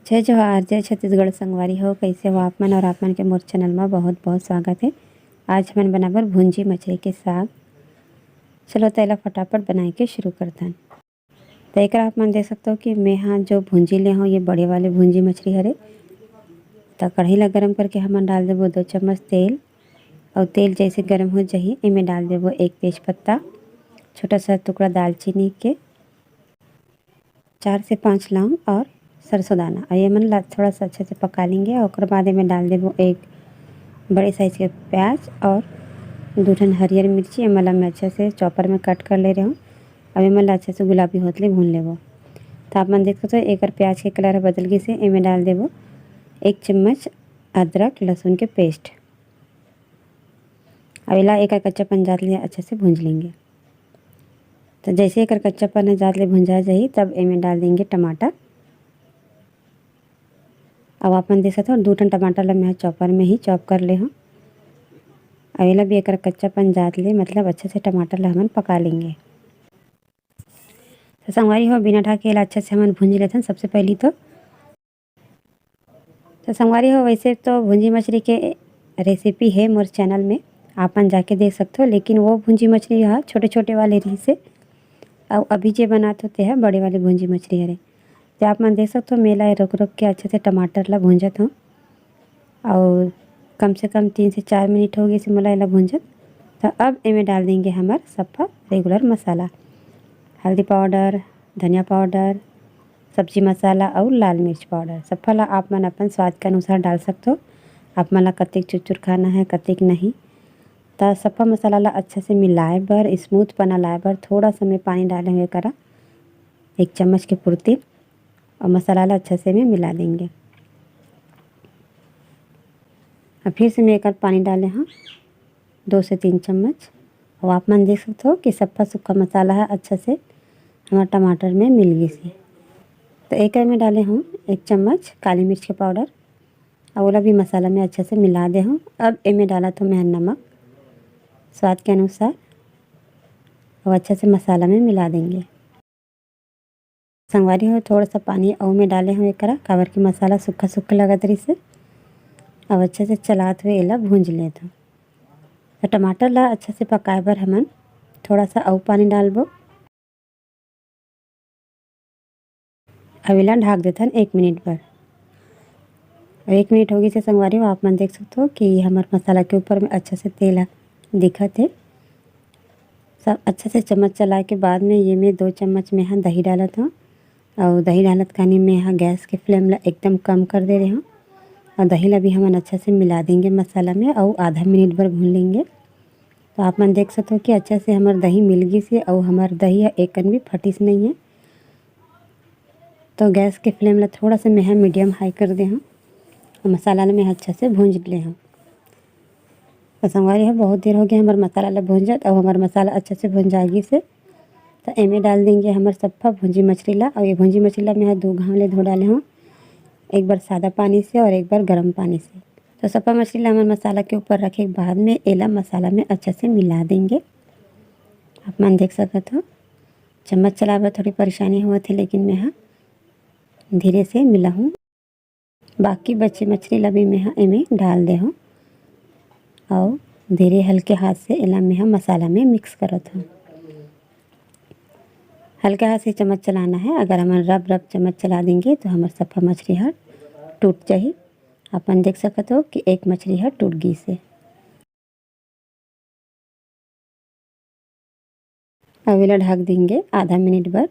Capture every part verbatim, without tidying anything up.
जय जोहार, जय छत्तीसगढ़ संगवारी हो। कइसे हो आप मन? और आप मन के मोर चैनल म बहुत-बहुत स्वागत हे। आज हमन बनाबर भुंजी मछरी के साग। चलो, त एला फटाफट बनाए के शुरू करथन। त एकर आप मन देख सकथो कि मैं हा जो भुंजी ले हव, ये बड़े वाले भुंजी मछरी हरे। त कढ़ाई ला गरम करके हमन डाल देबो दो चम्मच तेल, और तेल जैसे गरम हो जाही, एमे डाल देबो एक तेज पत्ता, छोटा सा टुकड़ा दालचीनी के, चार से पाँच लौंग और सरसों दाना। और ये मन ला थोड़ा सा अच्छे से पका लेंगे। और ओकर बाद एमे डाल देबो एक बड़े साइज के प्याज और दो ठन हरियर मिर्ची। एमन ला मैं अच्छे से चॉपर में कट कर ले रहे हूँ। अब एमन ला अच्छे से गुलाबी होत ले भून लेबो। तो आप मन देख सकते हो, एकर प्याज के कलर बदल गई से। एमे डाल देबो एक चम्मच अदरक लहसुन के पेस्ट। अब एला एकर कच्चापन जात ले अच्छे से भूंज लेंगे। तो जैसे एकर कच्चापन ह जात ले भुंजा जाही, तब एमे डाल देंगे टमाटर। अब आप मन देख सकत हो, दू ठन टमाटर ला मैं चॉपर में ही चॉप कर ले हूँ। अब एला भी एकर कच्चापन जात ले, मतलब अच्छे से टमाटर ला हमन पका लेंगे। तो संगवारी हो, बिना ढाके एला अच्छे से हमन भूंज लेथन। सबसे पहली तो तो संगवारी हो, वैसे तो भुंजी मछरी के रेसिपी हे मोर चैनल में, आप मन जाके देख सकथो। लेकिन वो भुंजी मछरी ह छोटे-छोटे वाले रहिसे, अउ अभी जे बनात हो, ते ह बड़े वाले भुंजी मछरी हरे। तो आप मन देख सकथो, मैं एला रुक-रुक के अच्छे से टमाटर ला भूंजत हूँ, अउ कम से कम तीन से चार मिनट हो गइसे मोला एला भूंजत। तो अब एमे डाल देंगे हमर सब्बा रेगुलर मसाला, हल्दी पाउडर, धनिया पाउडर, सब्जी मसाला अउ लाल मिर्च पाउडर। सब्बा ला आप मन अपन स्वाद के अनुसार डाल सकथो, आप मन ला कतेक चुरचुर खाना है, कतेक नहीं। त सब्बा मसाला ला अच्छा से मिलाए बर, स्मूथ पना लाए बर थोड़ा सा मैं पानी डाले हुए करा, एक चम्मच के पूर्ति, और मसाला ला अच्छा से मैं मिला देंगे। अब फिर से मैं एकर पानी डाले हूँ दो से तीन चम्मच। और आप मन देख सकते हो कि सब्बा सूखा मसाला है अच्छा से हमारा टमाटर में मिल गई से। तो एक में डाले हूँ एक चम्मच काली मिर्च के पाउडर, और ओला भी मसाला में अच्छा से मिला दे हूँ। अब एमे डाला तो मैं नमक स्वाद के अनुसार, और अच्छा से मसाला में मिला देंगे। संगवारी हो, थोड़ा सा पानी अउ में डाले हूँ एकरा, काबर कि मसाला सूखा सूखा लगत रहिसे। अब अच्छे से चलात हुए एला भूंज लेत हूँ। तो टमाटर ला अच्छा से पकाए बर हमन थोड़ा सा अउ पानी डालबो। अब एला ढाक देथन एक मिनट बर। अब एक मिनट हो गइसे संगवारी हो, आप मन देख सकथो कि हमर मसाला के ऊपर में अच्छा से तेल ह दिखत हे। सब अच्छा से चम्मच चलाए के बाद में ये में दो चम्मच में हा दही डालत हूँ। और दही डालत खानी में हा गैस के फ्लेम ला एकदम कम कर दे रहे हूँ। और दही ला भी हमन अच्छा से मिला देंगे मसाला में और आधा मिनट भर भून लेंगे। तो आप मन देख सकते हो कि अच्छा से हमर दही मिल गई से और हमर दही ह एक कन भी फटिस नहीं है। तो गैस के फ्लेम ला थोड़ा सा मैं हा मीडियम हाई कर दे हूँ और मसाला ला मैं हा अच्छा से भूंज ले हूँ। तो संगवारी हो, बहुत देर हो गया हमर मसाला ला भूंजत और हमर मसाला अच्छा से भूंजा गई से। तो एमे डाल देंगे हमर सब्बा भुंजी मछली ला। और ये भुंजी मछली ला मैं हा दो घाव ले धो डाले हूँ, एक बार सादा पानी से और एक बार गर्म पानी से। तो सब्बा मछली ला हमर मसाला के ऊपर रखे के बाद में एला मसाला में अच्छा से मिला देंगे। आप मन देख सकत हो, चम्मच चलाए बर थोड़ी परेशानी होवत हे, लेकिन मैं हा धीरे से मिलाहूँ। बाकी बचे मछली ला भी मैं हा एमे डाल दे हूँ और धीरे हल्के हाथ से एला मैं हा मसाला में मिक्स करत हूँ। हल्के हाथ से चम्मच चलाना है, अगर हमन रब रब चम्मच चला देंगे तो हमर सब्बा मछली हर टूट जाही। अपन देख सकत हो कि एक मछली हर टूट गई से। अब एला ढक देंगे आधा मिनट बर।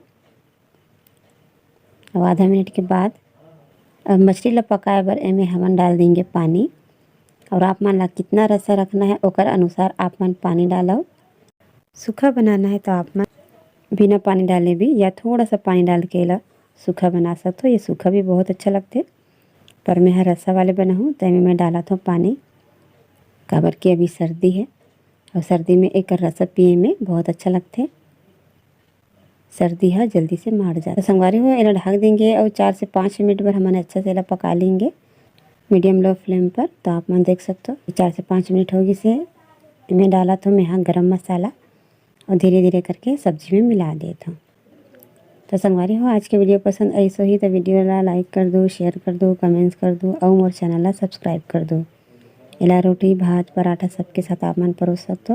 अब आधा मिनट के बाद अब मछली ला पकाए बर एमे हमन डाल देंगे पानी। और आप मन ला कितना रसा रखना है, ओकर अनुसार आप मन पानी डालो। सूखा बनाना है तो आप मन बिना पानी डाले भी या थोड़ा सा पानी डाल के एला सूखा बना सकते हो। ये सूखा भी बहुत अच्छा लगथे, पर मैं हर रसा वाले बनाहूँ, तो एमे मैं डालत हूँ पानी, काबर कि अभी सर्दी है और सर्दी में एकर रसा पिए में बहुत अच्छा लगथे, सर्दी ह जल्दी से माड़ जाथे। तो संगवारी हो, एला ढक देंगे और चार से पाँच मिनट बर हमन अच्छा से एला पका लेंगे मीडियम लो फ्लेम पर। तो आप मन देख सकते हो, चार से पाँच मिनट हो गई से, एमे डालत हूँ मैं हा गरम मसाला और धीरे धीरे करके सब्जी में मिला देत हूँ। तो संगवारी हो, आज के video पसंद आइस होही तो video ला like कर दो, share कर दो, comments कर दो अउ मोर channel ला subscribe कर दो। एला रोटी, भात, पराठा सबके साथ आप मन परोस सकथो।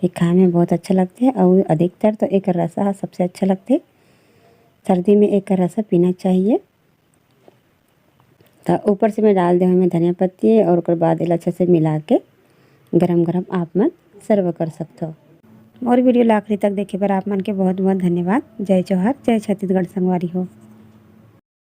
ये खाए में बहुत अच्छा लगथे अउ अधिकतर तो एकर रसा ह सबसे अच्छा लगथे। सर्दी में एकर रसा पीना चाहिए। तो ऊपर से मैं डाल दे हूँ मैं धनिया पत्ती अउ ओकर बाद एला अच्छा से मिला के गरम गरम आप मन serve कर सकथो। मोर video ला आखिरी तक देखे बर आप मन के बहुत बहुत धन्यवाद। जय जोहार, जय छत्तीसगढ़ संगवारी हो।